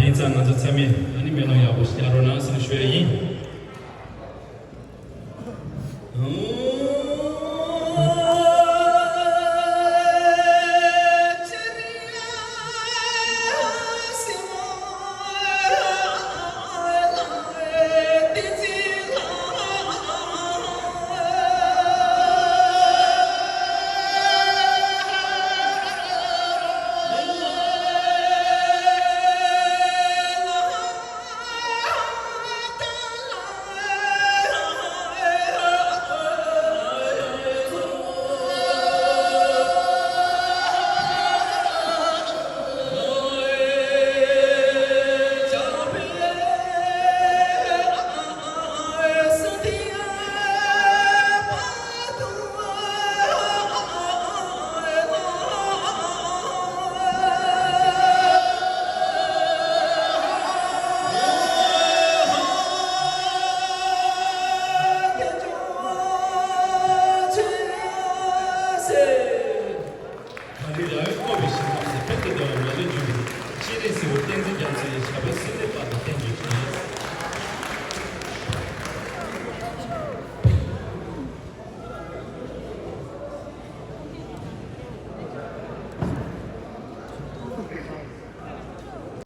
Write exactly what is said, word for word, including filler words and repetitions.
ཡིན་ཙང་ང་ཚོ་ཚང་མས་ཨ་ནི་མེ་ལོང་ཡག་པོ་ཞིག་རྒྱག་རོགས་གནང་ཟེར་ནས་ཞུ་ཡ་ཡིན། གངས་རི་ར་བས་བསྐོར་བའི་ཞིང་ཁམས་སུ་ཕན་བདེ་དང་མ་ལུས་འབྱུང་བའི་སྤྱན་རས་གཟིགས་དབང་བསྟན་འཛིན་རྒྱ་མཚོ་ཡི་ཞབས་པད་སྲིད་མཐའི་